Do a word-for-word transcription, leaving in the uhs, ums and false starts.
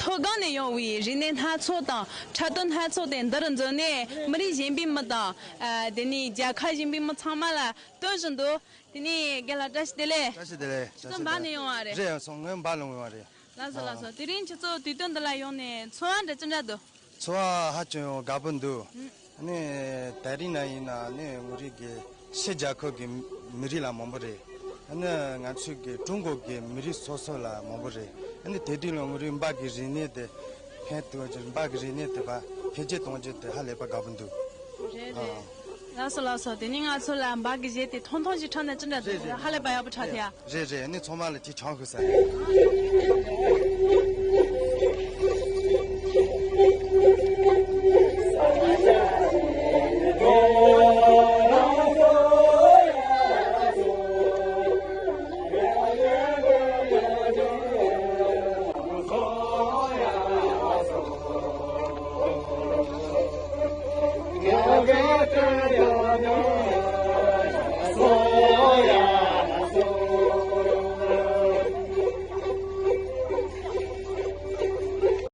མཐོ་སྒང་ནས་ཡོང་བའི་རིག་གནས་སྣ་ཚོགས་དང་འཁྲབ་སྟོན་སྣ་ཚོགས་དེ་འདིར་འཛོམས་ནས་མི་རིགས་གཞན་པའི་མི་དང་། ཨ། དེ་ནས་རྒྱལ་ཁབ་གཞན་པའི་མི་ཚང་མ་ལ་སྟོན་བཞིན་འདུག་དེ་ནས་རྒན་ལགས་བཀྲ་ཤིས་བདེ་ལེགས། བཀྲ་ཤིས་བདེ་ལེགས། ཁྱེད་ཚོ་འབག་ནས་ཡོང་བ་རེད། རེད་སོང་། ངས་འབག་ལ་ཡོང་བ་རེད། ལགས་སོ་ལགས་སོ། དེ་རིང་ཁྱེད་ཚོ་དུས་སྟོན་འདི་ལ་ཡོང་ནས་ཚོར་བ་འདྲ་ཅི་འདྲ་འདུག་ཚོར་བ་ཧ་ཅང་ཡང་དགའ་པོ་འདུག་ཨ་ནི་དེ་རིང་ན་ཡིན་ན་ཨ་ནི་ངོ་རིག་གི་ཕྱི་རྒྱལ་ཁབ་ཀྱི་མི་རིགས་ལ་མང་པོ་རེད། ཨ་ནི་ང་ཚོའི་གི་ཀྲུང་གོ་གི་མི་རིགས་སོ་སོ་ལ་མང་པོ་རེད། ཨ་ནི་དེ་དུས་ལ་ངོ་རིག་འབག་གི་རིག་གནས་དེ་ཕན་ཐོགས་ཀྱི་འབག་གི་རིག་གནས་དེ་བ་འཕེལ་རྒྱས་གཏོང་རྒྱུ་དེ་ཧ་ལས་པ་དགའ་པོ་འདུག་རེད་རེད། ཨ། ལགས་སོ་ལགས་སོ། དེ་ནི་ང་ཚོ་ལ་འབག་གི་གཞས་དེ་ཐུང་ཐུང་ཞིག་འཁྲབ་ན་ཅི་འདྲ་འདུག་རེད་རེད། ཧ་ལས་པ་ཡག་པོ་འཁྲབ་ཐལ་ཡ། རེད་རེད། ཨ་ནི་ཚང་མ་ལ་དེ་བྱང་ཤོག་ཟེར།